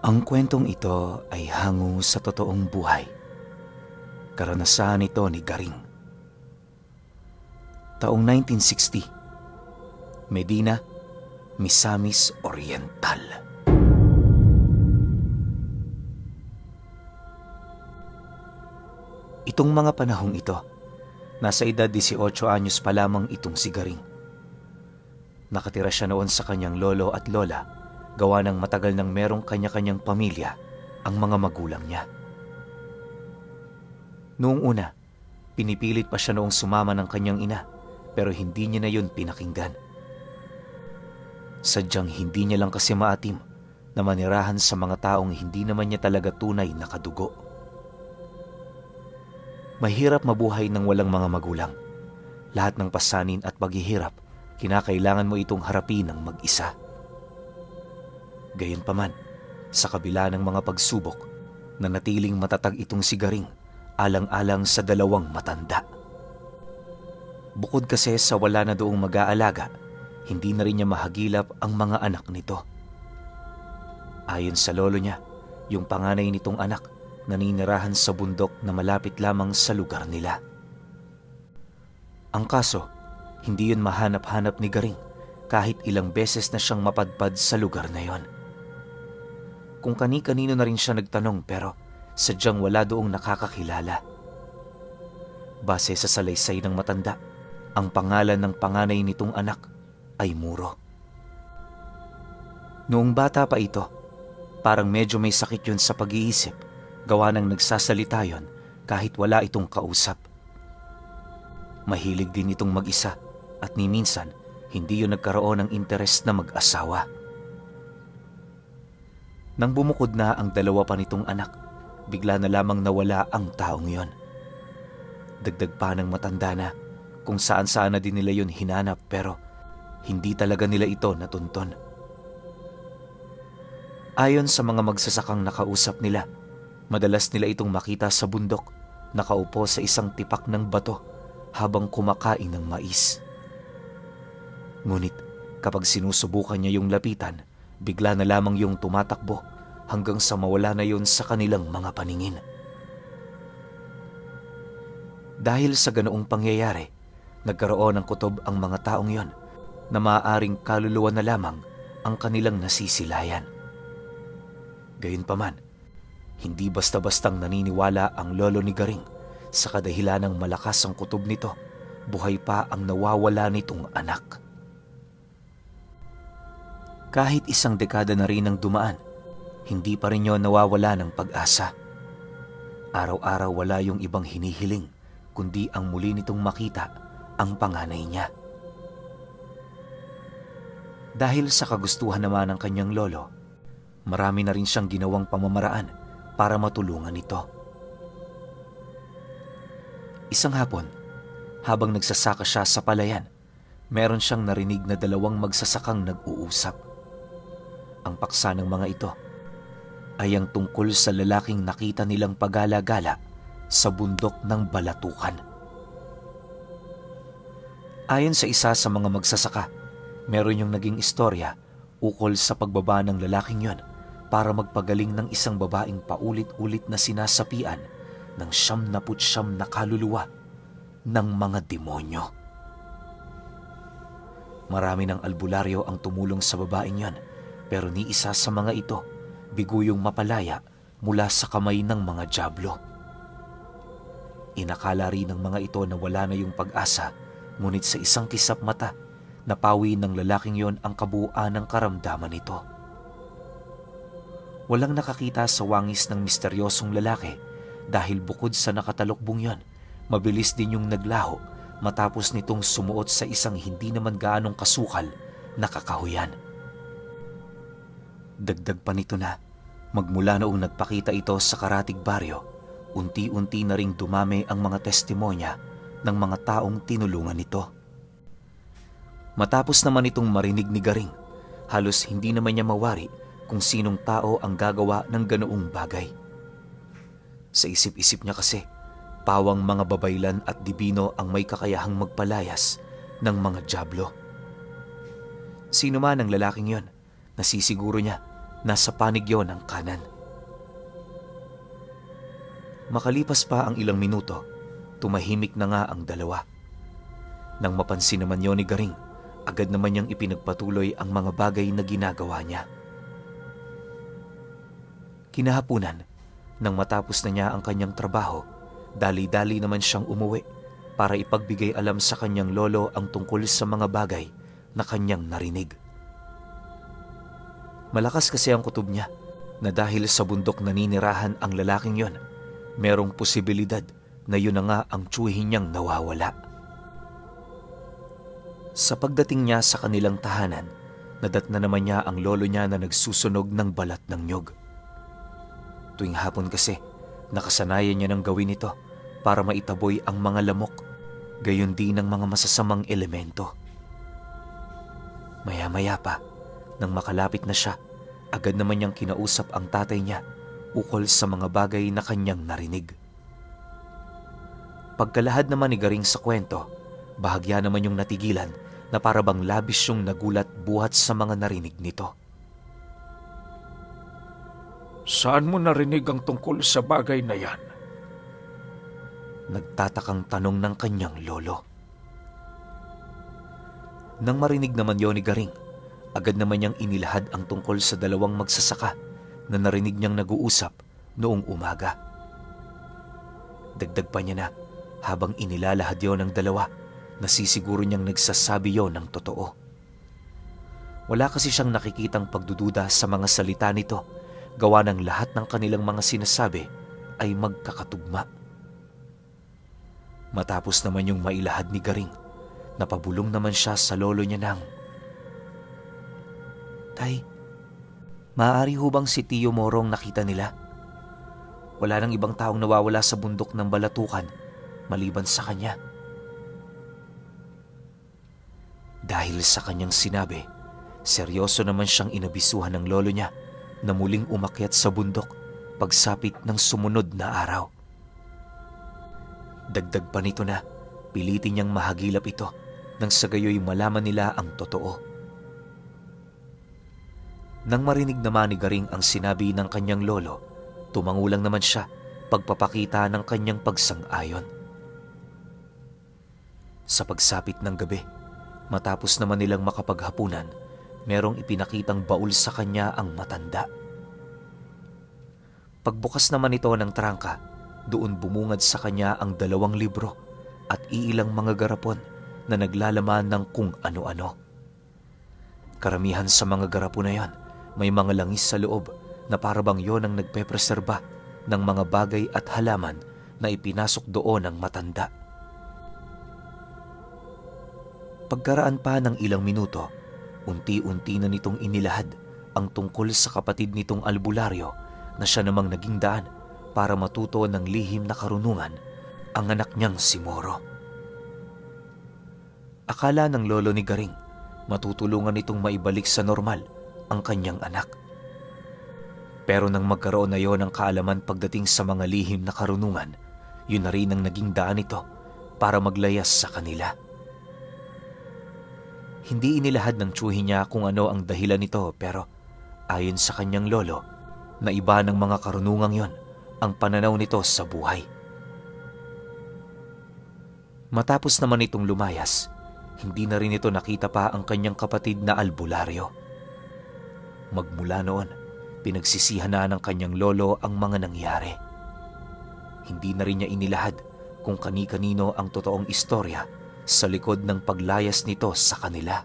Ang kwentong ito ay hango sa totoong buhay. Karanasan ito ni Garing. Taong 1960, Medina, Misamis Oriental. Itong mga panahong ito, nasa edad 18 anyos pa lamang itong si Garing. Nakatira siya noon sa kanyang lolo at lola, gawa ng matagal nang merong kanya-kanyang pamilya ang mga magulang niya. Noong una, pinipilit pa siya noong sumama ng kanyang ina, pero hindi niya na yun pinakinggan. Sadyang hindi niya lang kasi maatim na manirahan sa mga taong hindi naman niya talaga tunay na kadugo. Mahirap mabuhay ng walang mga magulang. Lahat ng pasanin at paghihirap, kinakailangan mo itong harapin ng mag-isa. Gayunpaman, sa kabila ng mga pagsubok, nanatiling matatag itong si Garing, alang-alang sa dalawang matanda. Bukod kasi sa wala na doong mag-aalaga, hindi na rin niya mahagilap ang mga anak nito. Ayon sa lolo niya, yung panganay nitong anak naninirahan sa bundok na malapit lamang sa lugar nila. Ang kaso, hindi yun mahanap-hanap ni Garing kahit ilang beses na siyang mapadpad sa lugar na yon. Kung kani-kanino na rin siya nagtanong pero sadyang wala doong nakakakilala. Base sa salaysay ng matanda, ang pangalan ng panganay nitong anak ay Muro. Noong bata pa ito, parang medyo may sakit yun sa pag-iisip, gawa ng nagsasalita yon kahit wala itong kausap. Mahilig din itong mag-isa at ni minsan hindi yun nagkaroon ng interes na mag-asawa. Nang bumukod na ang dalawa pa nitong anak, bigla na lamang nawala ang taong yon. Dagdag pa ng matanda na kung saan-saan na din nila yun hinanap pero hindi talaga nila ito natunton. Ayon sa mga magsasakang nakausap nila, madalas nila itong makita sa bundok, nakaupo sa isang tipak ng bato habang kumakain ng mais. Ngunit kapag sinusubukan niya yung lapitan, bigla na lamang yung tumatakbo hanggang sa mawala na yun sa kanilang mga paningin. Dahil sa ganoong pangyayari, nagkaroon ng kutob ang mga taong yon na maaaring kaluluwa na lamang ang kanilang nasisilayan. Gayunpaman, hindi basta-bastang naniniwala ang lolo ni Garing sa kadahilan ng malakas ang kutob nito, buhay pa ang nawawala nitong anak. Kahit isang dekada na rin ang dumaan, hindi pa rin yun nawawala ng pag-asa. Araw-araw wala yung ibang hinihiling, kundi ang muli nitong makita ang panganay niya. Dahil sa kagustuhan naman ng kanyang lolo, marami na rin siyang ginawang pamamaraan para matulungan ito. Isang hapon, habang nagsasaka siya sa palayan, meron siyang narinig na dalawang magsasakang nag-uusap. Ang paksa ng mga ito ay ang tungkol sa lalaking nakita nilang pagala-gala sa bundok ng Balatukan. Ayon sa isa sa mga magsasaka, meron yung naging istorya ukol sa pagbaba ng lalaking yon para magpagaling ng isang babaeng paulit-ulit na sinasapian ng 99 na kaluluwa ng mga demonyo. Marami ng albularyo ang tumulong sa babaeng yon, pero ni isa sa mga ito biguyong mapalaya mula sa kamay ng mga dyablo. Inakala rin ng mga ito na wala na yung pag-asa, ngunit sa isang kisap mata, napawi ng lalaking yon ang kabuuan ng karamdaman nito. Walang nakakita sa wangis ng misteryosong lalaki dahil bukod sa nakatalokbong yon, mabilis din yung naglaho matapos nitong sumuot sa isang hindi naman gaanong kasukal na kakahuyan. Dagdag pa nito na magmula noong nagpakita ito sa karatig baryo, unti-unti na ring dumami ang mga testimonya ng mga taong tinulungan nito. Matapos naman itong marinig ni Garing, halos hindi naman niya mawari kung sinong tao ang gagawa ng ganoong bagay. Sa isip-isip niya kasi, pawang mga babaylan at dibino ang may kakayahang magpalayas ng mga dyablo. Sino man ang lalaking yon, nasisiguro niya nasa panig yon ng kanan. Makalipas pa ang ilang minuto, tumahimik na nga ang dalawa. Nang mapansin naman yon ni Garing, agad naman niyang ipinagpatuloy ang mga bagay na ginagawa niya. Kinahapunan, nang matapos na niya ang kanyang trabaho, dali-dali naman siyang umuwi para ipagbigay alam sa kanyang lolo ang tungkol sa mga bagay na kanyang narinig. Malakas kasi ang kutob niya na dahil sa bundok naninirahan ang lalaking yon, merong posibilidad na yun na nga ang tiyuhin niyang nawawala. Sa pagdating niya sa kanilang tahanan, nadatna naman niya ang lolo niya na nagsusunog ng balat ng nyog. Tuwing hapon kasi, nakasanayan niya ng gawin ito para maitaboy ang mga lamok, gayon din ang mga masasamang elemento. Maya-maya pa, nang makalapit na siya, agad naman niyang kinausap ang tatay niya ukol sa mga bagay na kanyang narinig. Pagkalahad naman ni Garing sa kwento, bahagya naman yung natigilan na para bang labis yung nagulat buhat sa mga narinig nito. Saan mo narinig ang tungkol sa bagay na yan? Nagtatakang tanong ng kanyang lolo. Nang marinig naman yon ni Garing, agad naman niyang inilahad ang tungkol sa dalawang magsasaka na narinig niyang nag-uusap noong umaga. Dagdag pa niya na habang inilalahad yon ng dalawa, nasisiguro niyang nagsasabi yon ng totoo. Wala kasi siyang nakikitang pagdududa sa mga salita nito, gawa ng lahat ng kanilang mga sinasabi ay magkakatugma. Matapos naman yung mailahad ni Garing, napabulong naman siya sa lolo niya ng, "Tay, maaari ho bang si Tio Morong nakita nila? Wala nang ibang taong nawawala sa bundok ng Balatukan maliban sa kanya." Dahil sa kanyang sinabi, seryoso naman siyang inabisuhan ng lolo niya na muling umakyat sa bundok pagsapit ng sumunod na araw. Dagdag pa nito na pilitin niyang mahagilap ito nang sa gayoy malaman nila ang totoo. Nang marinig naman ni Garing ang sinabi ng kanyang lolo, tumangulang naman siya pagpapakita ng kanyang pagsang-ayon. Sa pagsapit ng gabi, matapos naman nilang makapaghapunan, merong ipinakitang baul sa kanya ang matanda. Pagbukas naman ito ng trangka, doon bumungad sa kanya ang 2 libro at iilang mga garapon na naglalaman ng kung ano-ano. Karamihan sa mga garapon na yon, may mga langis sa loob na parabang yon ang nagpepreserba ng mga bagay at halaman na ipinasok doon ng matanda. Pagkaraan pa ng ilang minuto, unti-unti na nitong inilahad ang tungkol sa kapatid nitong albularyo na siya namang naging daan para matuto ng lihim na karunungan ang anak niyang si Moro. Akala ng lolo ni Garing, matutulungan nitong maibalik sa normal ang kanyang anak. Pero nang magkaroon na yon ng kaalaman pagdating sa mga lihim na karunungan, yun na rin ang naging daan nito para maglayas sa kanila. Hindi inilahad ng tiyuhin niya kung ano ang dahilan nito, pero ayon sa kanyang lolo, na iba ng mga karunungang yon ang pananaw nito sa buhay. Matapos naman itong lumayas, hindi na rin ito nakita pa ang kanyang kapatid na albularyo. Magmula noon, pinagsisihan na ng kanyang lolo ang mga nangyari. Hindi na rin niya inilahad kung kani-kanino ang totoong istorya sa likod ng paglayas nito sa kanila.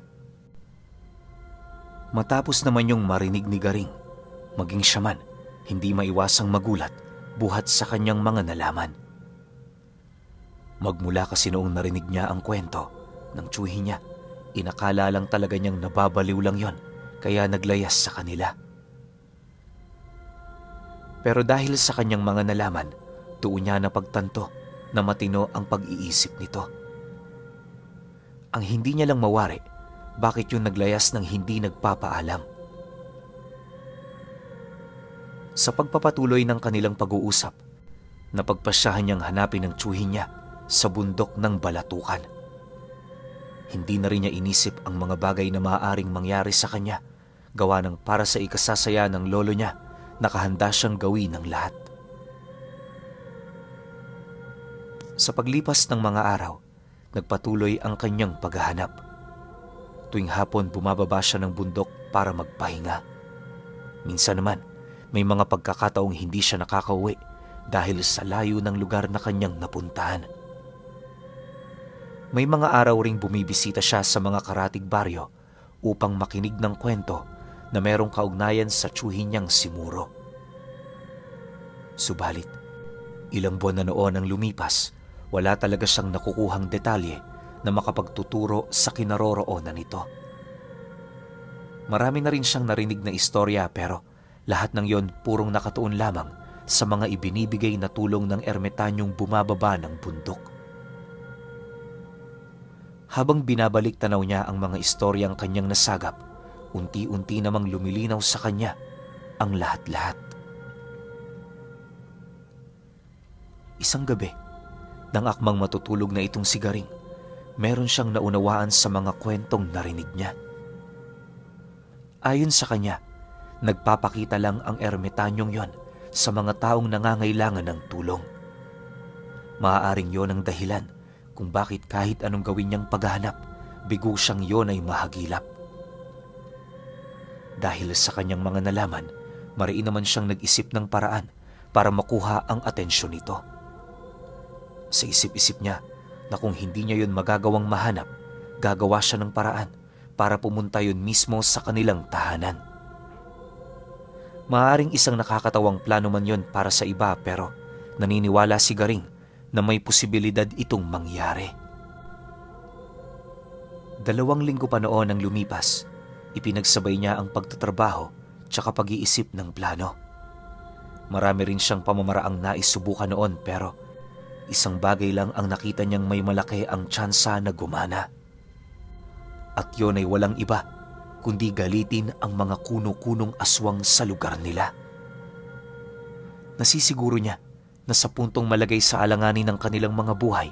Matapos naman yung marinig ni Garing, maging siya man, hindi maiwasang magulat buhat sa kanyang mga nalaman. Magmula kasi noong narinig niya ang kwento ng tiyuhin niya, inakala lang talaga niyang nababaliw lang yon, kaya naglayas sa kanila. Pero dahil sa kanyang mga nalaman, doon niya napagtanto na matino ang pag-iisip nito. Ang hindi niya lang mawari, bakit yung naglayas ng hindi nagpapaalam. Sa pagpapatuloy ng kanilang pag-uusap, napagpasyahan niyang hanapin ang tiyuhin niya sa bundok ng Balatukan. Hindi na rin niya inisip ang mga bagay na maaaring mangyari sa kanya gawa ng para sa ikasasaya ng lolo niya, nakahanda siyang gawin ng lahat. Sa paglipas ng mga araw, nagpatuloy ang kanyang paghahanap. Tuwing hapon bumababa siya ng bundok para magpahinga. Minsan naman, may mga pagkakataong hindi siya nakakauwi dahil sa layo ng lugar na kanyang napuntahan. May mga araw ring bumibisita siya sa mga karatig baryo upang makinig ng kwento na merong kaugnayan sa tiyuhin niyang si Muro. Subalit, ilang buwan na noon ang lumipas, wala talaga siyang nakukuhang detalye na makapagtuturo sa kinaroroonan nito. Marami na rin siyang narinig na istorya pero lahat ng yon purong nakatuon lamang sa mga ibinibigay na tulong ng ermitanyong bumababa ng bundok. Habang binabalik tanaw niya ang mga istoryang kanyang nasagap, unti-unti namang lumilinaw sa kanya ang lahat-lahat. Isang gabi, nang akmang matutulog na itong si Garing, meron siyang naunawaan sa mga kwentong narinig niya. Ayon sa kanya, nagpapakita lang ang ermitanyong yon sa mga taong nangangailangan ng tulong. Maaaring yon ang dahilan kung bakit kahit anong gawin niyang paghahanap, bigo siyang yon ay mahagilap. Dahil sa kanyang mga nalaman, mariin naman siyang nag-isip ng paraan para makuha ang atensyon nito. Sa isip-isip niya na kung hindi niya yon magagawang mahanap, gagawa siya ng paraan para pumunta yon mismo sa kanilang tahanan. Maaaring isang nakakatawang plano man yon para sa iba pero naniniwala si Garing na may posibilidad itong mangyari. 2 linggo pa noon ang lumipas, ipinagsabay niya ang pagtatrabaho tsaka pag-iisip ng plano. Marami rin siyang pamamaraang nais subukan noon pero isang bagay lang ang nakita niyang may malaki ang tsansa na gumana. At yun ay walang iba kundi galitin ang mga kuno-kunong aswang sa lugar nila. Nasisiguro niya na sa puntong malagay sa alanganin ng kanilang mga buhay,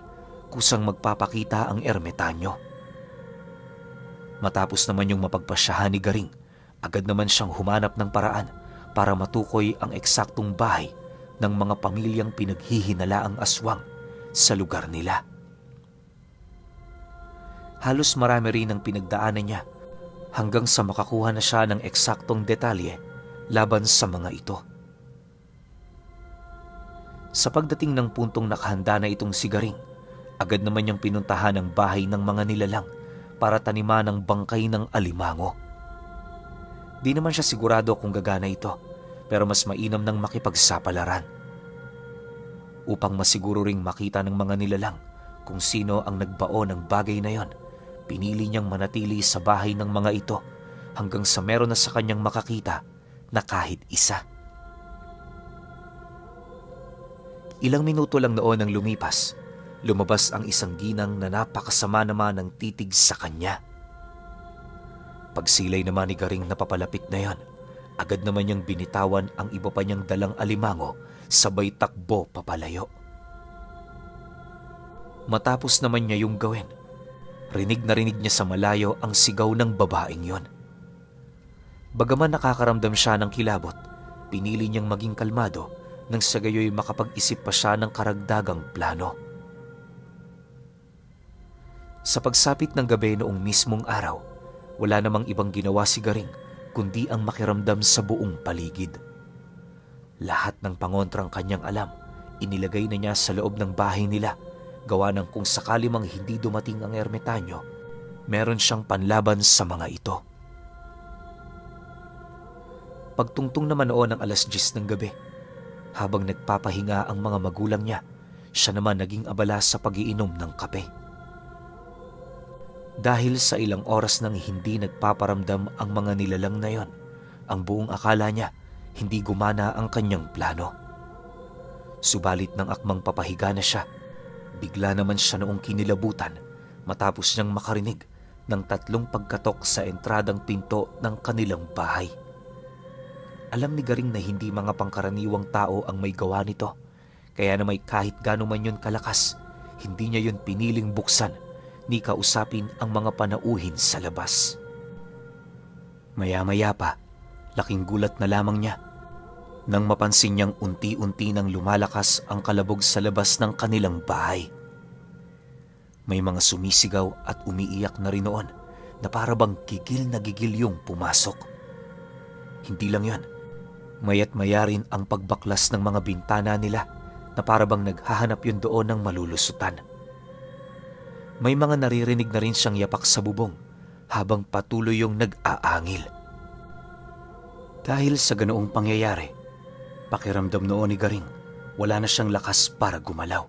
kusang magpapakita ang ermitanyo. Matapos naman yung mapagpasyahan ni Garing, agad naman siyang humanap ng paraan para matukoy ang eksaktong bahay ng mga pamilyang pinaghihinalaang aswang sa lugar nila. Halos marami rin ang pinagdaanan niya hanggang sa makakuha na siya ng eksaktong detalye laban sa mga ito. Sa pagdating ng puntong nakahanda na itong si Garing, agad naman niyang pinuntahan ang bahay ng mga nilalang para taniman ng bangkay ng alimango. Di naman siya sigurado kung gagana ito, pero mas mainam ng makipagsapalaran. Upang masiguro ring makita ng mga nilalang kung sino ang nagbao ng bagay na yon, pinili niyang manatili sa bahay ng mga ito hanggang sa meron na sa kanyang makakita na kahit isa. Ilang minuto lang noon ang lumipas, lumabas ang isang ginang na napakasama naman ng titig sa kanya. Pagsilay naman ni Garing na papalapit na yon, agad naman niyang binitawan ang iba pa niyang dalang alimango sabay takbo papalayo. Matapos naman niya yung gawin, rinig na rinig niya sa malayo ang sigaw ng babaeng yon. Bagaman nakakaramdam siya ng kilabot, pinili niyang maging kalmado nang sa gayoy makapag-isip pa siya ng karagdagang plano. Sa pagsapit ng gabi noong mismong araw, wala namang ibang ginawa si Garing kundi ang makiramdam sa buong paligid. Lahat ng pangontrang kanyang alam, inilagay na niya sa loob ng bahay nila, gawa ng kung sakali mang hindi dumating ang ermitanyo, meron siyang panlaban sa mga ito. Pagtungtong naman noon ng 10:00 ng gabi, habang nagpapahinga ang mga magulang niya, siya naman naging abala sa pag-iinom ng kape. Dahil sa ilang oras nang hindi nagpaparamdam ang mga nilalang na yon, ang buong akala niya hindi gumana ang kanyang plano. Subalit nang akmang papahiga na siya, bigla naman siya noong kinilabutan matapos niyang makarinig ng 3 pagkatok sa entradang pinto ng kanilang bahay. Alam ni Garing na hindi mga pangkaraniwang tao ang may gawa nito, kaya na may kahit gaano man yun kalakas, hindi niya yun piniling buksan ni kausapin ang mga panauhin sa labas. Maya-maya pa, laking gulat na lamang niya nang mapansin niyang unti-unti nang lumalakas ang kalabog sa labas ng kanilang bahay. May mga sumisigaw at umiiyak na rin noon na para bang gigil na gigil yung pumasok. Hindi lang yon, maya't maya rin ang pagbaklas ng mga bintana nila na para bang naghahanap yun doon ng malulusutan. May mga naririnig na rin siyang yapak sa bubong habang patuloy yung nag-aangil. Dahil sa ganoong pangyayari, pakiramdam noon ni Garing wala na siyang lakas para gumalaw.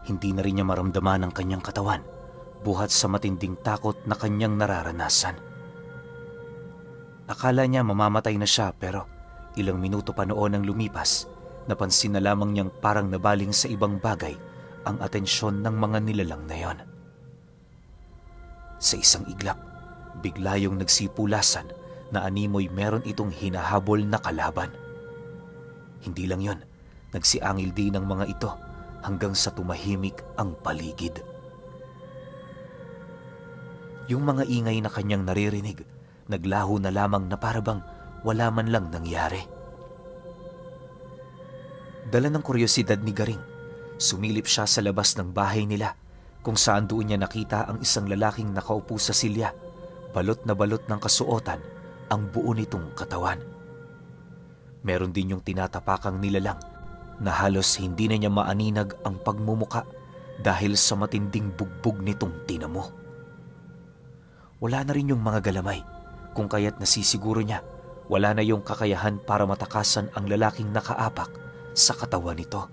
Hindi na rin niya maramdaman ang kanyang katawan buhat sa matinding takot na kanyang nararanasan. Akala niya mamamatay na siya pero ilang minuto pa noon ang lumipas, napansin na lamang niyang parang nabaling sa ibang bagay ang atensyon ng mga nilalang na yon. Sa isang iglap, bigla yung nagsipulasan na animoy meron itong hinahabol na kalaban. Hindi lang yon, nagsiangil din ng mga ito hanggang sa tumahimik ang paligid. Yung mga ingay na kanyang naririnig, naglaho na lamang na parabang wala man lang nangyari. Dala ng kuryosidad ni Garing, sumilip siya sa labas ng bahay nila kung saan doon niya nakita ang isang lalaking nakaupo sa silya, balot na balot ng kasuotan ang buo nitong katawan. Meron din yung tinatapakang nilalang na halos hindi na niya maaninag ang pagmumuka dahil sa matinding bugbog nitong tinamo. Wala na rin yung mga galamay, kung kaya't nasisiguro niya wala na yung kakayahan para matakasan ang lalaking nakaapak sa katawan nito.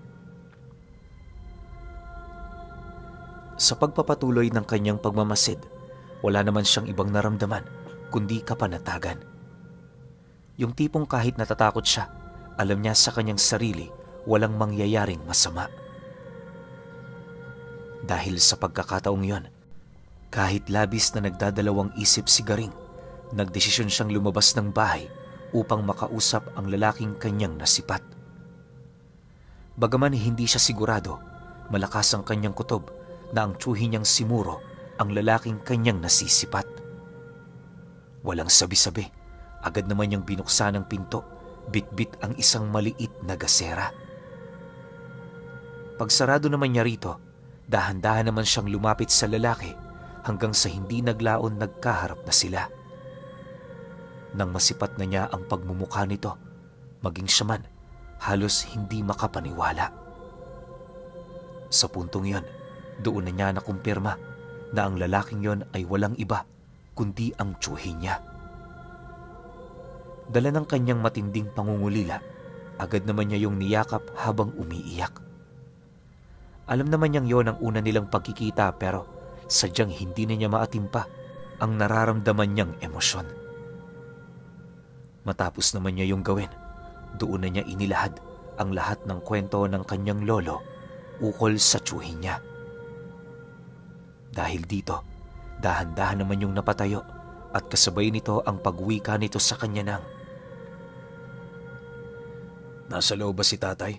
Sa pagpapatuloy ng kanyang pagmamasid, wala naman siyang ibang naramdaman kundi kapanatagan. Yung tipong kahit natatakot siya, alam niya sa kanyang sarili walang mangyayaring masama. Dahil sa pagkakataong yon, kahit labis na nagdadalawang isip si Garing, nagdesisyon siyang lumabas ng bahay upang makausap ang lalaking kanyang nasipat. Bagaman hindi siya sigurado, malakas ang kanyang kutob na ang tiyuhin niyang si Muro ang lalaking kanyang nasisipat. Walang sabi-sabi, agad naman niyang binuksan ang pinto, bit-bit ang isang maliit na gasera. Pagsarado naman niya rito, dahan-dahan naman siyang lumapit sa lalaki hanggang sa hindi naglaon nagkaharap na sila. Nang masipat na niya ang pagmumukha nito, maging siya man, halos hindi makapaniwala. Sa puntong yon, doon na niya nakumpirma na ang lalaking yon ay walang iba kundi ang tiyuhin niya. Dala ng kanyang matinding pangungulila, agad naman niya yung niyakap habang umiiyak. Alam naman niyang yon ang una nilang pagkikita pero sadyang hindi na niya maatimpa ang nararamdaman niyang emosyon. Matapos naman niya yung gawin, doon na niya inilahad ang lahat ng kwento ng kanyang lolo ukol sa tiyuhin niya. Dahil dito, dahan-dahan naman yung napatayo at kasabay nito ang pagwika nito sa kanya ng, "Nasa loob ba si tatay?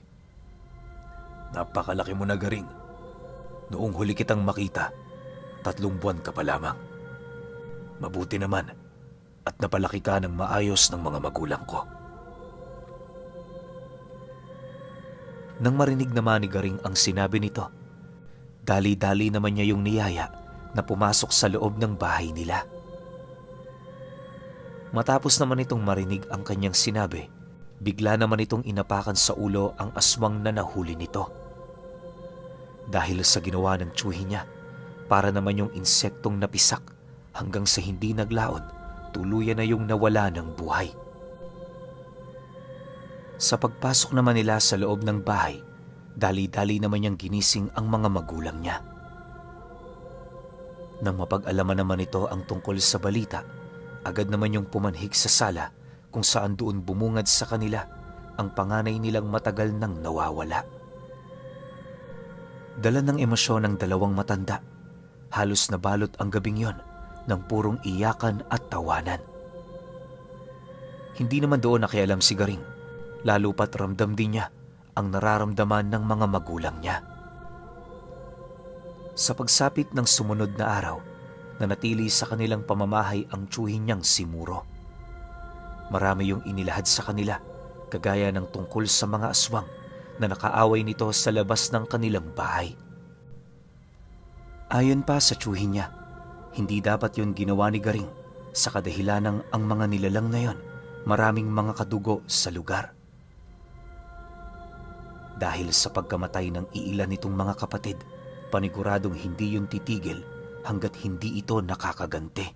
Napakalaki mo na, Garing. Noong huli kitang makita, 3 buwan ka pa lamang. Mabuti naman at napalaki ka ng maayos ng mga magulang ko." Nang marinig naman ni Garing ang sinabi nito, dali-dali naman niya yung niyaya na pumasok sa loob ng bahay nila. Matapos naman itong marinig ang kanyang sinabi, bigla naman itong inapakan sa ulo ang aswang na nahuli nito. Dahil sa ginawa ng tiyuhin niya, para naman yung insektong napisak hanggang sa hindi naglaon, tuluyan na yung nawala ng buhay. Sa pagpasok naman nila sa loob ng bahay, dali-dali naman niyang ginising ang mga magulang niya. Nang mapag-alaman naman ito ang tungkol sa balita, agad naman yung pumanhik sa sala kung saan doon bumungad sa kanila ang panganay nilang matagal nang nawawala. Dala ng emosyon ng 2 matanda, halos nabalot ang gabing yon ng purong iyakan at tawanan. Hindi naman doon nakialam si Garing, lalo pat ramdam din niya ang nararamdaman ng mga magulang niya. Sa pagsapit ng sumunod na araw, nanatili sa kanilang pamamahay ang tiyuhin niyang si Muro. Marami yung inilahad sa kanila, kagaya ng tungkol sa mga aswang na nakaaway nito sa labas ng kanilang bahay. Ayon pa sa tiyuhin niya, hindi dapat yun ginawa ni Garing sa kadahilanang ang mga nilalang na yon maraming mga kadugo sa lugar. Dahil sa pagkamatay ng iilan nitong mga kapatid, paniguradong hindi yun titigil hanggat hindi ito nakakaganti.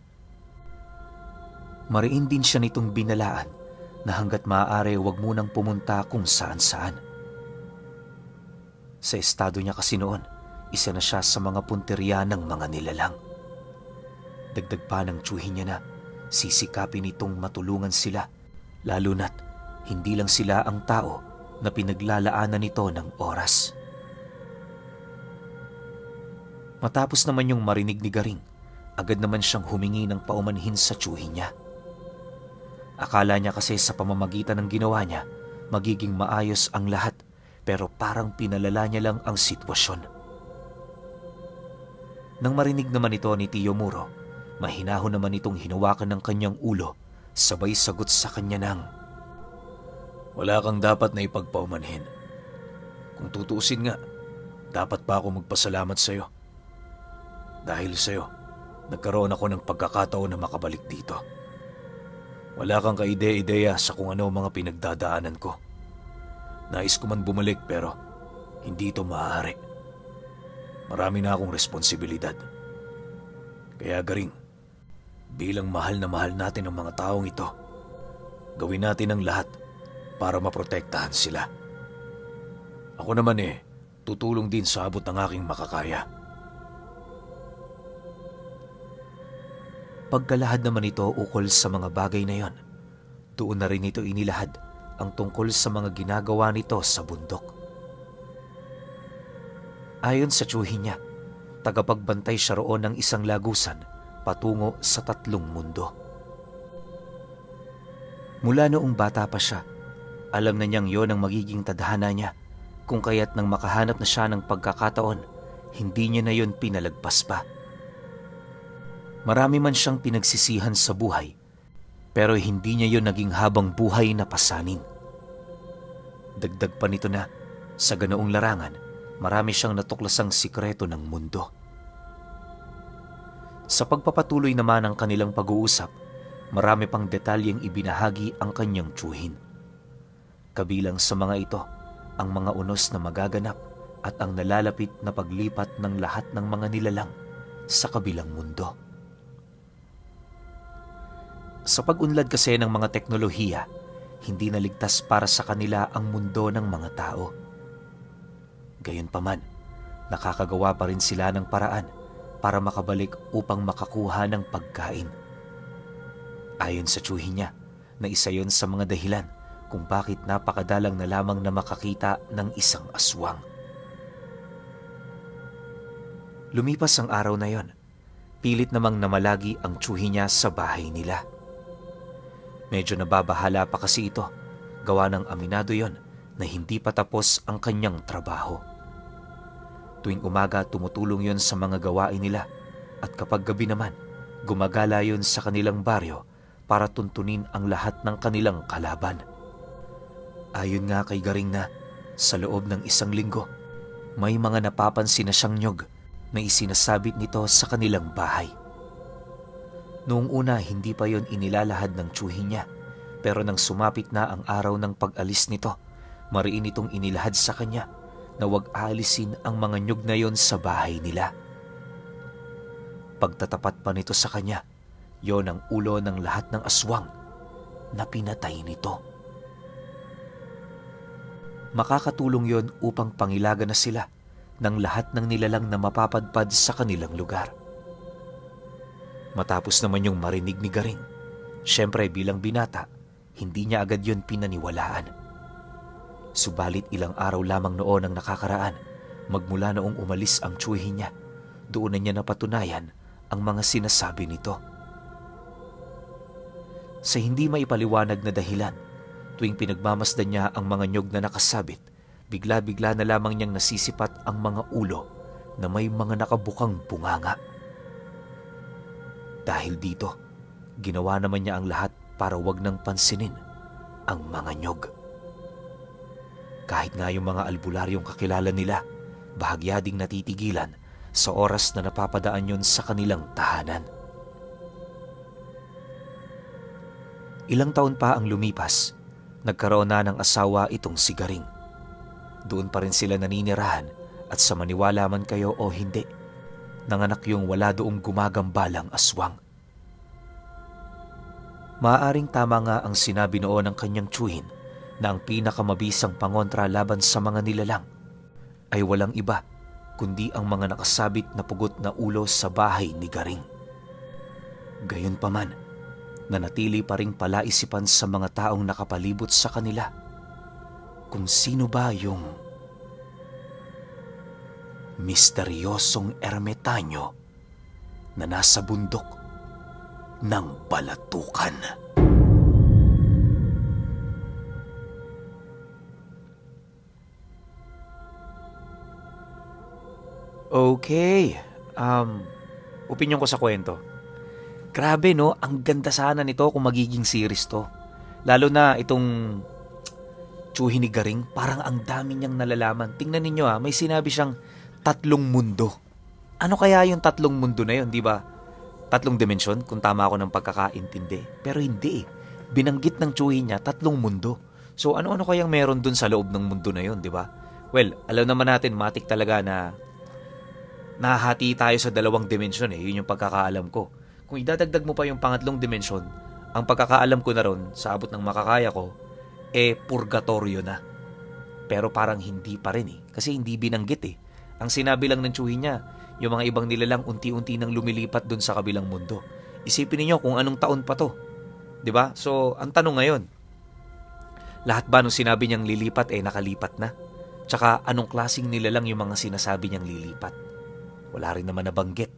Mariin din siya nitong binalaan na hanggat maaari huwag munang pumunta kung saan-saan. Sa estado niya kasi noon, isa na siya sa mga punteriya ng mga nilalang. Dagdag pa ng tiyuhin niya na sisikapin nitong matulungan sila, lalo na't hindi lang sila ang tao na pinaglalaanan nito ng oras. Matapos naman yung marinig ni Garing, agad naman siyang humingi ng paumanhin sa tiyuhin niya. Akala niya kasi sa pamamagitan ng ginawa niya, magiging maayos ang lahat, pero parang pinalala niya lang ang sitwasyon. Nang marinig naman ito ni Tio Muro, mahinahon naman itong hinawakan ng kanyang ulo, sabay sagot sa kanya ng, "Wala kang dapat na ipagpaumanhin. Kung tutuusin nga, dapat pa ako magpasalamat sa iyo. Dahil sa iyo, nagkaroon ako ng pagkakataon na makabalik dito. Wala kang kaide-ideya sa kung ano mga pinagdadaanan ko. Nais ko man bumalik pero hindi ito maaari. Marami na akong responsibilidad. Kaya Garing, bilang mahal na mahal natin ang mga taong ito, gawin natin ang lahat para maprotektahan sila. Ako naman tutulong din sa abot ng aking makakaya." Pagkalahad naman ito ukol sa mga bagay na yon, doon na rin ito inilahad ang tungkol sa mga ginagawa nito sa bundok. Ayon sa tiyuhin niya, tagapagbantay siya roon ng isang lagusan patungo sa 3 mundo. Mula noong bata pa siya, alam na niyang yon ang magiging tadhana niya, kung kaya't nang makahanap na siya ng pagkakataon, hindi niya na yon pinalagpas pa. Marami man siyang pinagsisihan sa buhay, pero hindi niya yon naging habang buhay na pasanin. Dagdag pa nito na, sa ganoong larangan, marami siyang natuklasang sikreto ng mundo. Sa pagpapatuloy naman ng kanilang pag-uusap, marami pang detalyeng ibinahagi ang kanyang tiyuhin. Kabilang sa mga ito, ang mga unos na magaganap at ang nalalapit na paglipat ng lahat ng mga nilalang sa kabilang mundo. Sa pag-unlad kasi ng mga teknolohiya, hindi naligtas para sa kanila ang mundo ng mga tao. Gayunpaman, nakakagawa pa rin sila ng paraan para makabalik upang makakuha ng pagkain. Ayon sa tiyuhin niya, na isa yon sa mga dahilan kung bakit napakadalang na lamang na makakita ng isang aswang. Lumipas ang araw na yon, pilit namang namalagi ang tiyuhin niya sa bahay nila. Medyo nababahala pa kasi ito, gawa ng aminado yon na hindi pa tapos ang kanyang trabaho. Tuwing umaga tumutulong yon sa mga gawain nila at kapag gabi naman, gumagala yon sa kanilang baryo para tuntunin ang lahat ng kanilang kalaban. Ayon nga kay Garing na sa loob ng 1 linggo, may mga napapansin na siyang nyog na isinasabit nito sa kanilang bahay. Noong una hindi pa yon inilalahad ng tiyuhin niya, pero nang sumapit na ang araw ng pag-alis nito, mariin itong inilahad sa kanya na huwag aalisin ang mga nyog na yon sa bahay nila. Pagtatapat pa nito sa kanya, yon ang ulo ng lahat ng aswang na pinatay nito. Makakatulong yon upang pangilagan na sila ng lahat ng nilalang na mapapadpad sa kanilang lugar. Matapos naman yung marinig ni Garing, syempre bilang binata, hindi niya agad yon pinaniwalaan. Subalit ilang araw lamang noon ang nakakaraan, magmula noong umalis ang tiyuhin niya, doon na niya napatunayan ang mga sinasabi nito. Sa hindi maipaliwanag na dahilan, tuwing pinagmamasdan niya ang mga nyog na nakasabit, bigla-bigla na lamang niyang nasisipat ang mga ulo na may mga nakabukang bunganga. Dahil dito, ginawa naman niya ang lahat para wag nang pansinin ang mga nyog. Kahit nga yung mga albularyong kakilala nila, bahagya ding natitigilan sa oras na napapadaan yon sa kanilang tahanan. Ilang taon pa ang lumipas, nagkaroon na ng asawa itong si Garing. Doon pa rin sila naninirahan at sa maniwala man kayo o hindi, nanganak yung wala doong gumagambalang aswang. Maaaring tama nga ang sinabi noon ng kanyang tiyuhin na ang pinakamabisang pangontra laban sa mga nilalang ay walang iba kundi ang mga nakasabit na pugot na ulo sa bahay ni Garing. Gayunpaman, nanatili pa ring palaisipan sa mga taong nakapalibot sa kanila kung sino ba yung misteryosong ermitanyo na nasa bundok ng Balatukan. Okay, opinyon ko sa kwento. Grabe no, ang ganda sana nito kung magiging series to. Lalo na itong tiyuhin ni Garing, parang ang dami niyang nalalaman. Tingnan ninyo may sinabi siyang 3 mundo. Ano kaya yung 3 mundo na yun, di ba? 3 dimensyon, kung tama ako ng pagkakaintindi. Pero hindi binanggit ng tiyuhin niya 3 mundo. So ano-ano kayang meron dun sa loob ng mundo na yun, di ba? Well, alam naman natin, matik talaga na nahahati tayo sa 2 dimensyon Yun yung pagkakaalam ko. Kung idadagdag mo pa yung 3 dimensyon, ang pagkakaalam ko na ron, sa abot ng makakaya ko, purgatorio na. Pero parang hindi pa rin kasi hindi binanggit Ang sinabi lang ng tiyuhin niya, yung mga ibang nilalang unti-unti nang lumilipat dun sa kabilang mundo. Isipin niyo kung anong taon pa to. 'Di ba? So, ang tanong ngayon, lahat ba nung sinabi niyang lilipat nakalipat na? Tsaka anong klaseng nilalang yung mga sinasabi niyang lilipat? Wala rin naman nabanggit.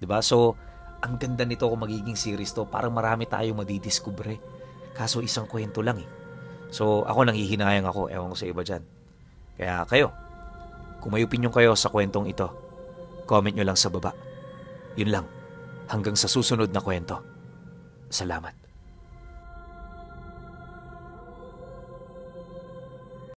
'Di ba? So, ang ganda nito kung magiging series to, parang marami tayong madidiskubre. Kaso isang kwento lang So, ako nanghihinayang ako, ewan ko sa iba dyan. Kaya kayo, kung may opinion kayo sa kwentong ito, comment nyo lang sa baba. Yun lang, hanggang sa susunod na kwento. Salamat.